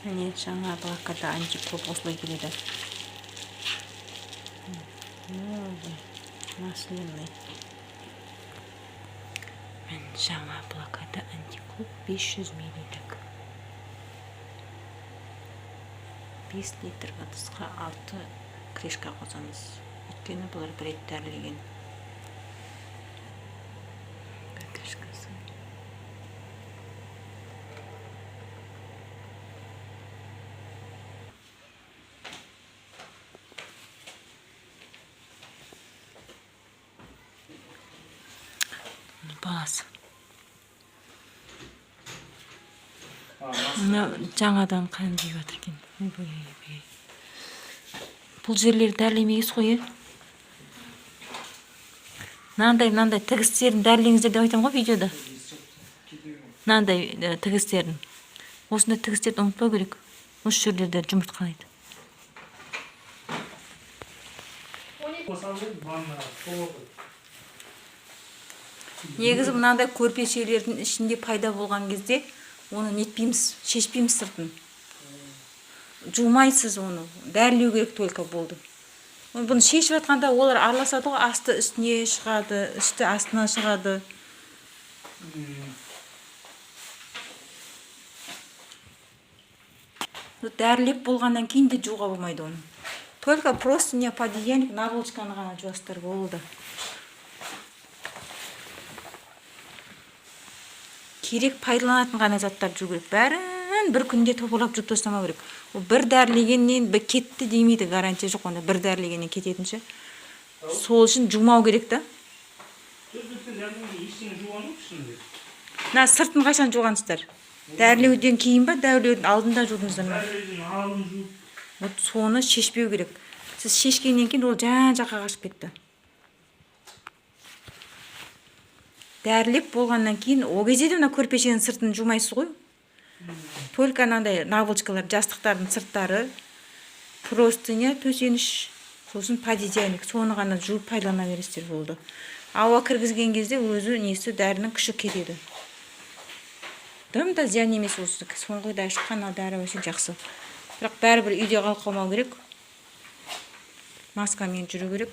Міне, жаңа блокада антиклоп осылай келеді. Новый масляный. Міне, жаңа блокада антиклоп 500 миллилік. 5 литр ыдысқа 6 крышка қосамыз, өйткені бұлар бір рет дәрілеген. Бір крышкасы. Баласы мына жаңадан қан жеп жатыр екен. Ойбай, ойбай. Бұл жерлері дәрілемегенсіз ғой, иә? Мынандай, мынандай тігістерін дәрілеңіздер деп айтамын ғой видеода. Мынандай тігістерін, осындай тігістерді ұмытпау керек. Осы жерлерде жұмыртқалайды. Салып ваннаға толып. Негізі мынандай көрпешелердің ішінде пайда болған кезде оны нетпейміз, шешпейміз, сыртын жумайсыз, оны дәрілеу керек только, болды. Бұны шешіп жатқанда олар араласады ғой, асты үстіне шығады, үсті астына шығады. Дәрілеп болғаннан кейін де жууға болмайды оны. Только простыня, пододеяльник, наволочканы ғана жуасыздар, болды. Керек пайдаланатын ғана заттарды жуу керек. Бәрін бір күнде топырлап жуып тастамау керек. Ол бір дәрілегеннен бір кетті демейді, гарантия жоқ онда бір дәрілегеннен кететін ше. Сол үшін жумау керек та. Төсектен дәрілеген, ештеңе жуған жоқ ішінде. Мына сыртын қашан жуғансыздар? Дәрілеуден кейін ба, дәрілеудің алдында жудыңыздар ма? Дәрілеуден алдын жуып. Вот соны шешпеу керек. Сіз шешкеннен кейін ол жан жаққа қашып кетті. Дәрілеп болғаннан кейін ол кезде де мына көрпешенің сыртын жумайсыз ғой. Только мынандай наволочкалар, жастықтардың сырттары, простыня, төсеніш, сосын пододеяльник, соны ғана жуып пайдалана бересіздер, болды. Ауа кіргізген кезде өзі несі, дәрінің күші кетеді. Дым да зиян емес. Осы соңғы да шыққан дәрі вообще жақсы, бірақ бәрібір үйде қалып қалмау керек, маскамен жүру керек.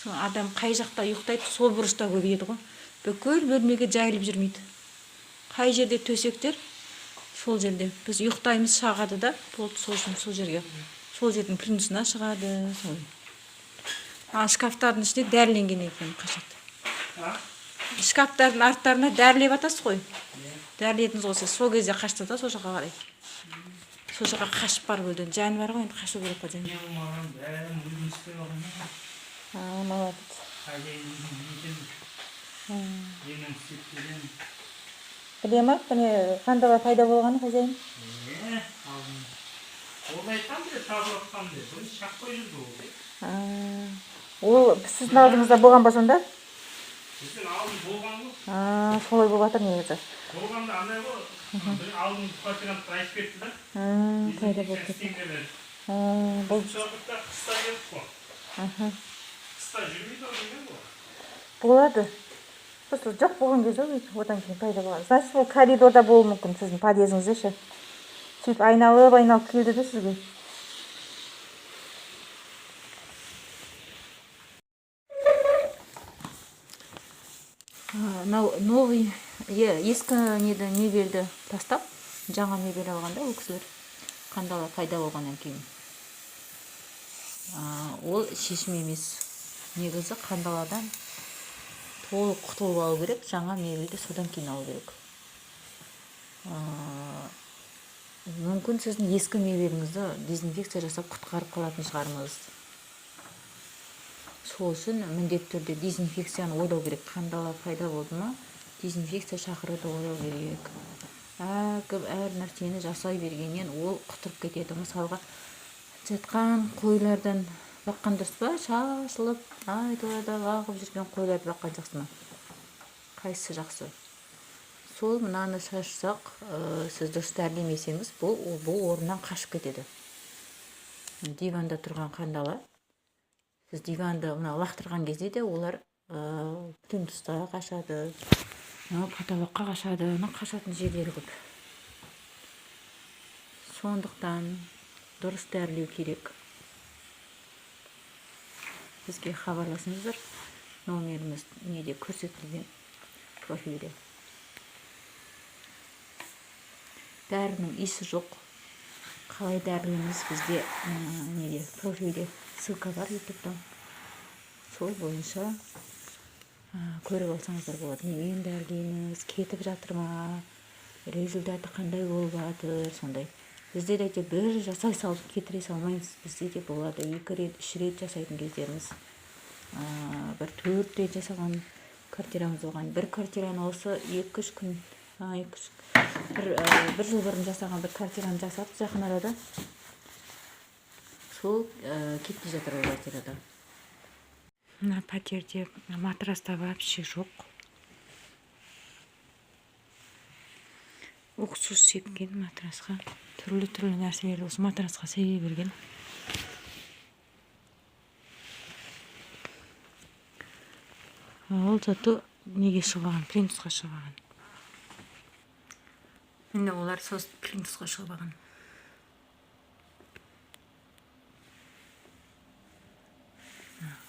Сол адам қай жақта ұйықтайды, сол бұрышта көбейеді ғой. Бүкіл бөлмеге жайылып жүрмейді. Қай жерде төсектер, сол жерде біз ұйықтаймыз, шағады да болды. Сол үшін сол жерге, сол жердің плинтусына шығады сол. Ал шкафтардың ішінде дәріленгеннен кейін қашады. А? Шкафтардың арттарына дәрілеп жатасыз ғой, дәріледіңіз ғой сіз, сол кезде қашты да сол жаққа қарай, сол жаққа қашып барып өлді. Жаны бар ғой енді, қашу керек қой жан. Не болмаған, бәрін өзім істеп алған. А, молодец. Хозяин өзім нетемін. Емін істеп беремін. Біле ма, міне, қандала пайда болғаны хозяин? Е, алдын. Ол айтқан де, табылып жатқан де. Бұны шақпай жүрді ол. А, ол сіздің алдыңызда болған ба сонда? Біздің алдын болған ғой. А, солай болып жатыр негізі. Болғанда андай ғой. Бір алдын квартиранттар айтып кетті да. А, пайда болып Дезинфекция кетті. істеңдер деді. А, бұл Сұрадық та, қыста келдік қой. Қыста жүрмейді ғой деген ғой. Болады. Просто жоқ болған кезде ғой, одан кейін пайда болған. Значит, ол коридорда болуы мүмкін, сіздің подъезіңізде ше. Сөйтіп айналып айналып келді де сізге. Мынау новый, ескі неді, мебельді тастап, жаңа мебель алғанда ол кісілер қандала пайда болғаннан кейін. Ол шешім емес. Негізі қандаладан толық құтылып алу керек, жаңа мебельді содан кейін алу керек. Мүмкін, сіздің ескі мебеліңізді дезинфекция жасап құтқарып қалатын шығармыз. Сол үшін міндетті түрде дезинфекцияны ойлау керек. Қандала пайда болды ма, дезинфекция шақыруды ойлау керек. Әркім әр нәрсені жасай бергеннен ол құтырып кетеді. Мысалға, жатқан қойлардан баққан дұрыс па, шашылып айдалада ағып жүрген қойларды баққан жақсы ма, қайсысы жақсы? Сол мынаны шашсақ, сіз дұрыс дәрілемесеңіз, бұл орнынан қашып кетеді. Диванда тұрған қандала, сіз диванды мына лақтырған кезде де олар плинтусқа қашады. Мынау потолокқа қашады, мынау қашатын жерлері көп. Сондықтан дұрыс дәрілеу керек. Бізге хабарласыңыздар. Номеріміз неде көрсетілген профильде. Дәрінің иісі жоқ. Қалай дәрілейміз, бізде неде профильде ссылка бар ютубтан. Сол бойынша көріп алсаңыздар болады. Немен дәрілейміз, кетіп жатыр ма, результаты қандай болып жатыр, сондай. Бізде де бір жасай салып кетіре салмаймыз. Бізде де болады 2 рет, 3 рет жасайтын кездеріміз. Бір 4 рет жасаған квартирамыз болған. Бір квартираны осы 2-3 күн, екі-үш, бір жыл бұрын жасаған бір квартираны жасадық жақын арада. Сол кетпей жатыр ол квартирада. Мына пәтерде матраста вообще жоқ. Уксус сепкен матрасқа. Түрлі-түрлі нәрселерді осы матрасқа себе берген. Ол зато неге шығып алған, плинтусқа шығып алған. Міне олар сол плинтусқа шығып алған.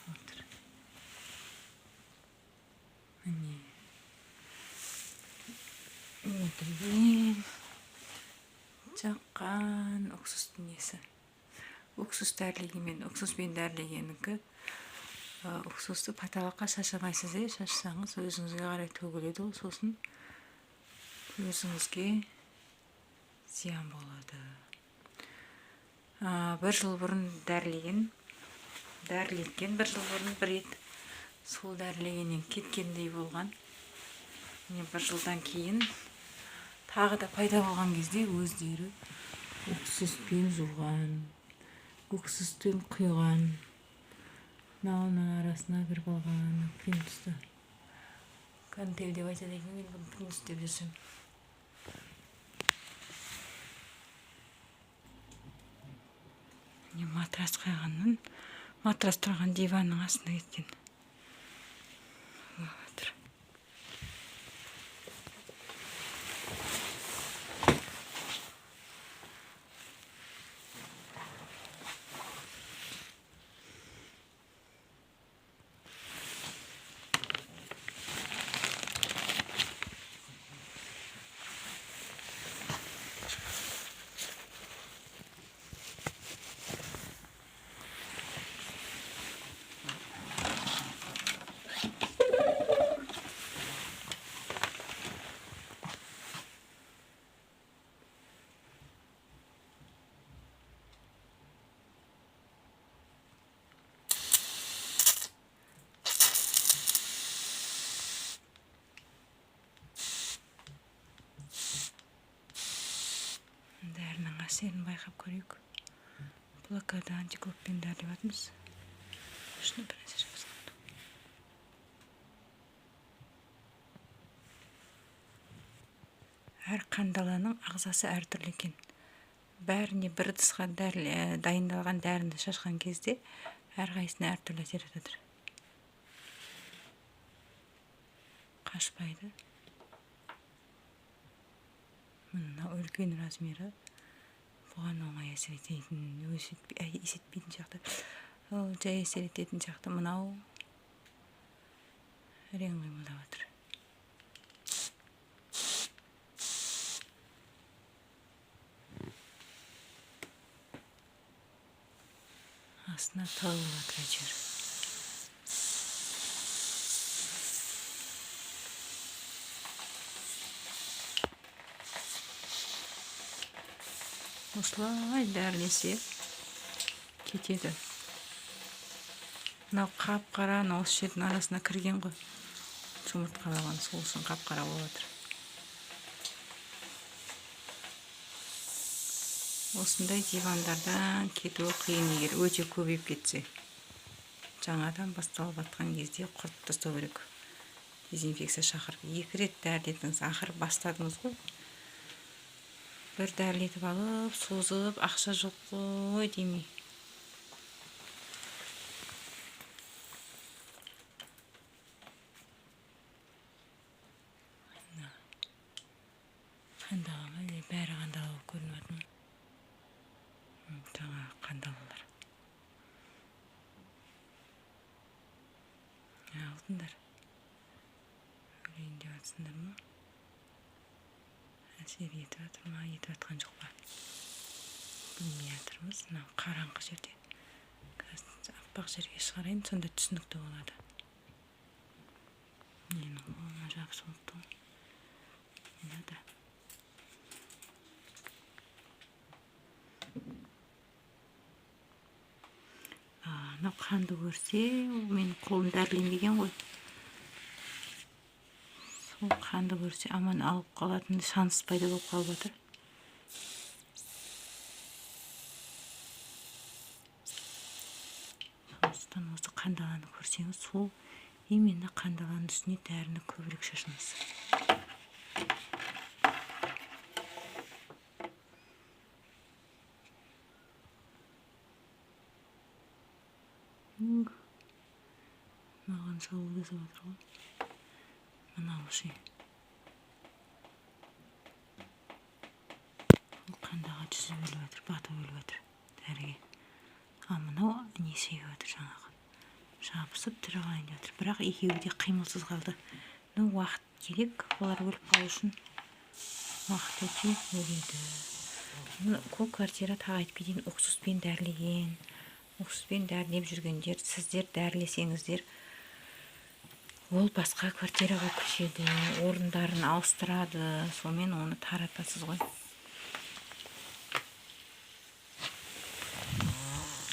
Отыр. Міне. Өтірген жаққан уксустың несі. Уксус дәрілегенмен, уксуспен дәрілегенікі. Уксусты потолокқа шашамайсыз, шашсаңыз өзіңізге қарай төгіледі ол, сосын өзіңізге зиян болады. Бір жыл бұрын дәрілеген, дәрілеткен бір жыл бұрын бір рет, сол дәрілегеннен кеткендей болған. Міне бір жылдан кейін тағы да пайда болған кезде өздері уксуспен жуған, уксуспен құйған, мынауының арасына кіріп алған плинтусты. Кантель деп айтады екен, мен бұны плинтус деп жүрсем. Міне матрас қойғаннан, матрас тұрған диванның астына кеткен. Отыр. Дәрінің әсерін байқап көрейік. Блокада антиклоппен дәрілеп жатырмыз. Үстіне бір нәрсе жабысқан. Әр қандаланың ағзасы әртүрлі екен. Бәріне бір ыдысқа дайындалған дәріні шашқан кезде әрқайсысына әртүрлі әсер етеді. Қашпайды. Мына үлкен размері бұған оңай әсер ететін, есетпейтін сияқты. Ол жай әсер ететін сияқты. Мынау әрең қимылдап жатыр. Астына тығылып жатыр әйтеуір. Осылай дәрілесе кетеді. Мынау қап-қара, мынау осы жердің арасына кірген ғой. Жұмыртқалаған, сол үшін қап-қара болып жатыр. Осындай дивандардан кетуі қиын егер өте көбейіп кетсе. Жаңадан басталып жатқан кезде құртып тастау керек. Дезинфекция шақырып 2 рет дәріледіңіз, ақыры бастадыңыз ғой. Бір дәрілетіп алып, созып, ақша жоқ қой демей. Қандала ма, или бәрі қандала болып көрініп жатыр ма? Жаңағы қандалалар. Алдыңдар. Өлейін деп жатсыңдар ма? Әсер етіп жатыр ма, етіп жатқан жоқ па? Білмей жатырмыз. Мынау қараңғы жерде. Қазір аппақ жерге шығарайын, сонда түсінікті болады. Менің қолыма жабысып алыпты ғой. Не надо. Мынау қанды көрсе, менің қолым дәріленбеген ғой. Сол қанды көрсе, аман алып қалатын шанс пайда болып қалып жатыр. Сондықтан осы қандаланы көрсеңіз, сол именно қандаланың үстіне дәріні көбірек шашыңыз. Маған шабуыл жасап жатыр ғой. Мынау ше. Бұл қандаға жүзіп өліп жатыр, батып өліп жатыр дәріге. А мынау не шегіп жатыр жаңағы. Жабысып тірі қалайын деп жатыр. Бірақ екеуі де қимылсыз қалды. Ну, уақыт керек, олар өліп қалу үшін уақыт өте өледі. Мына көп квартира тағы айтып кетейін, уксуспен дәрілеген. Уксуспен дәрілеп жүргендер, сіздер дәрілесеңіздер, ол басқа квартираға көшеді, орындарын ауыстырады, сонымен оны таратасыз ғой.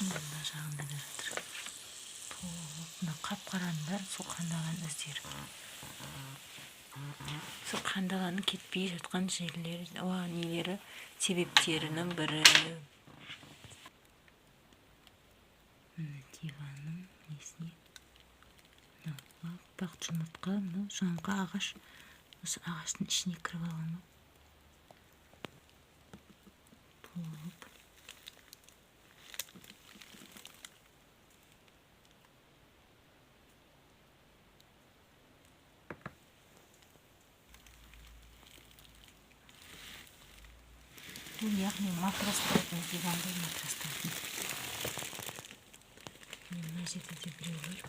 Мына жағында да жатыр. Толып, мына қап-қараның бәрі сол қандаланың іздері. Сол қандаланың кетпей жатқан жерлері, нелері, себептерінің бірі. Міне диванның несіне. Мынау аппақ жұмыртқа, мынау жаңғы ағаш. Осы ағаштың ішіне кіріп алған ғой. Толып. Бұл яғни матрас тұратын диван ғой, матрас тұратын. Мына жерде де біреу бар.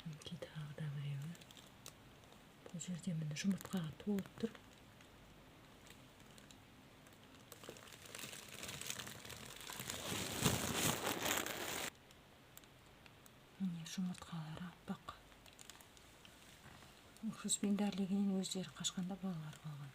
Мінекей тағы да біреуі. Бұл жерде міне жұмыртқаға толып тұр. Міне жұмыртқалары аппақ. Уксуспен дәрілегеннен өздері қашқанда балалар қалған.